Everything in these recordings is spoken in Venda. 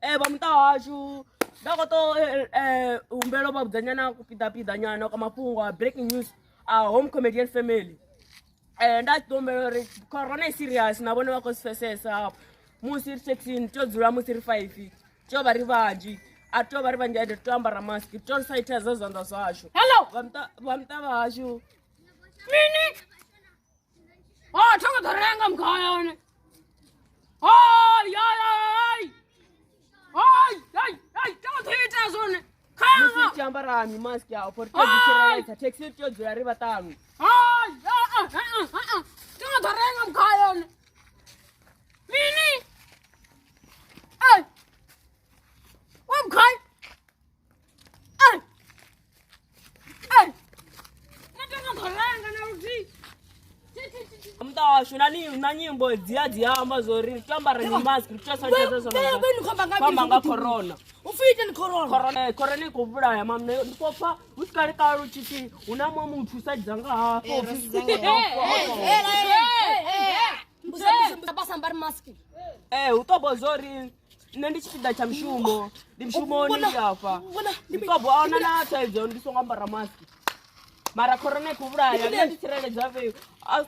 Vha muṱa washu nda khou to humbela u vha vhudza nyana kupiḓa piḓa nyana kwa mafhungo a breaking news a home comedian family. Nda tshi ḓo humbela uri corona i serious na vhone vha khou zwi pfesesa hafho. Musi ri thekhisini tea u dzula musi ri 5 tea u vha ri vhanzhi, a tea u vha ri vhanzhi ende ri tea u ambara mask, ri tea u sanitizer zwanḓa zwashu. Hello. Vha muṱa vha hashu Mini? Oh, tho ngo ḓo renga mkhaya hone. Hai, hai, hai. Hai, hai, hai, tho ngo ḓo ita zwone. Musi Khanga. ri tshi ambara mi mask afho ri tea u ḓi tsireledza, thekhisi ri tea u dzula ri vhaṱanu. Hai, ah, ah, ah, ah, ah. Tho ngo ḓo renga mkhaya hone. Mini? Ai. Wa mkhaya. Ai. Ai. Nṋe tho ngo ḓo renga na luthihi. Muṱa washu na ni na nyimbo dzi a dzi amba zwo ri tea u ambara mi mask, ri tea u sanitizer zwanḓa Vha amba nga corona. Upfi iteni corona. Corona, corona i khou vhulaya mam, nṋe ndi khou pfa hu si kale kale u tshi pfi hu na muṅwe muthu sa dzanga hafho. Vha sa ambari mask. Ee, hu ṱobo zwo ri nṋe ndi tshipiḓa tsha mushumo, ndi mushumoni ndi afha, ndi ṱobo ahuna na thaidzo ndi songo ambara mask, mara corona i khou vhulaya, nṋe ndi tsireledza fheu a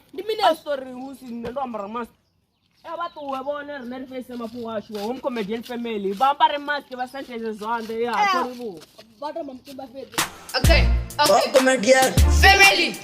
si tori musi nṋe ndo ambara mask. E vha ṱuwe vhone, riṋe ri face mafhungo ashu home comedian family, vha ambare mask, vha sanitize zwanḓa ya tori vhu Vha tamba mutumba fhedzi. Okay. Okay. Comedian. Family.